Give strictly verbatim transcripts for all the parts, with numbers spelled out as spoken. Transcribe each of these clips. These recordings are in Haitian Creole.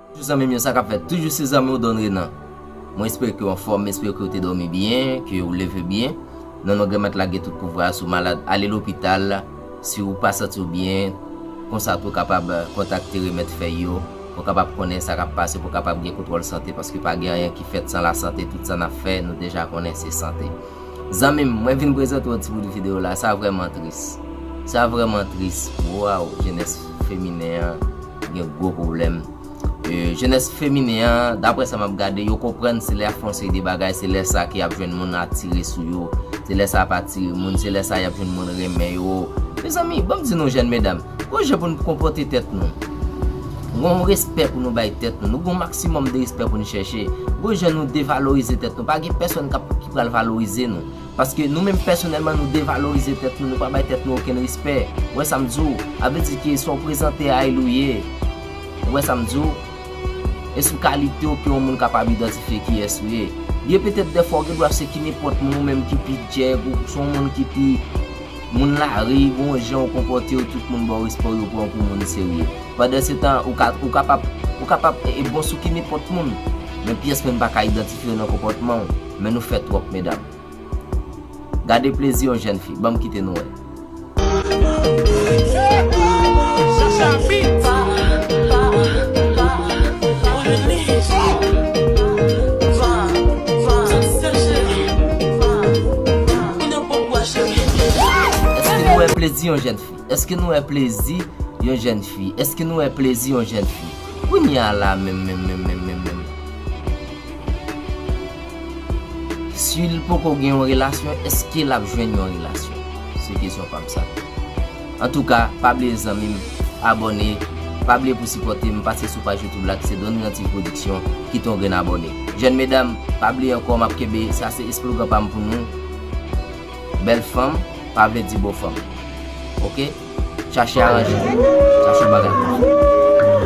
Toujou zanmi m yo, sa k ap fèt? Toujou se zanmi w Don Renan. Mwen espere ke w anfòm, mwen espere ke w te dòmi byen, ke w leve byen. Nan non Granmèt la gen tout pouvwa. Si w malad, ale lopital. Si w pa santi w byen, konsa tou w kapab kontakte remèd fèy yo, pou w kapab konnen sa k ap pase, pou w kapab gen kontwòl sante, paske pa gen anyen ki fèt san lasante, tout sa n ap fè, nou deja konnen se sante. Zanmi m, mwen vin prezante w ti bout videyo la, sa vrèman tris. Sa vrèman tris. Waw, jenès feminen an gen gwo pwoblèm. E, jenès feminen an, daprè sa m ap gade, yo konprann se lè y ap fè yon seri de bagay, se lè sa ke y ap jwenn moun atire sou yo, se lè sa y ap atire moun, se lè sa y ap jwenn moun renmen yo. Mezanmi, ban m di nou jèn medam, gon jan pou nou konpòte tèt nou. Gon respè pou nou bay tèt nou. Nou gon maksimòm de respè pou nou chèche. Gon jan nou devalorize tèt nou. Pa gen pèsonn k ap, ki pral valorize nou. Paske nou menm pèsonèlman, nou devalorize tèt nou, nou pa bay tèt nou okenn respè. Ou wè sa m di w? A vle di ke se yon prezante a l ou ye. Ou wè sa m di w? E sou kalite w ke yon moun kapab idantifye kiyès ou ye. Byen petèt dèfwa w gen dwa se ki nenpòt moun, ou menm ki pi djèg, ou se yon moun ki pi moun lari, gon jan ou konpòte w, tout moun ba w respè w, yo pran w pou moun serye. Pandan se tan, ou ka, ou kapab, ou kapab, e, e bon sou ki nenpòt moun. Men pyès moun pa ka idantifye w nan konpòtman w. Men nou fè twòp, medam. Gade plezi yon jèn fi. Ban m kite nou wè. Èske nou wè plezi yon jèn fi? Èske nou wè plezi yon jèn fi? Èske nou wè plezi yon jèn fi? Kounye a la menm, menm, menm, menm, menm, menm. Si l poko gen yon relasyon, èske l ap jwenn yon relasyon? Se kesyon pa m sa. Antouka, pa bliye zanmi m, abòne, pa bliye pou sipòte m, pase sou paj YouTube la ki se Don Renan T V Production, kite yon grenn abòne. Jèn medam, pa bliye ankò, m ap kenbe, sa se eslogan pa m pou nou. Bèl fanm pa vle di bo fanm. Oke? Chache aranje. Chache yon bagay pou fè.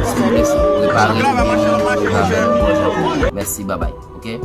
Si w blese, repare, ou gen yon bon jan pou ou. Mèsi, babay. Oke?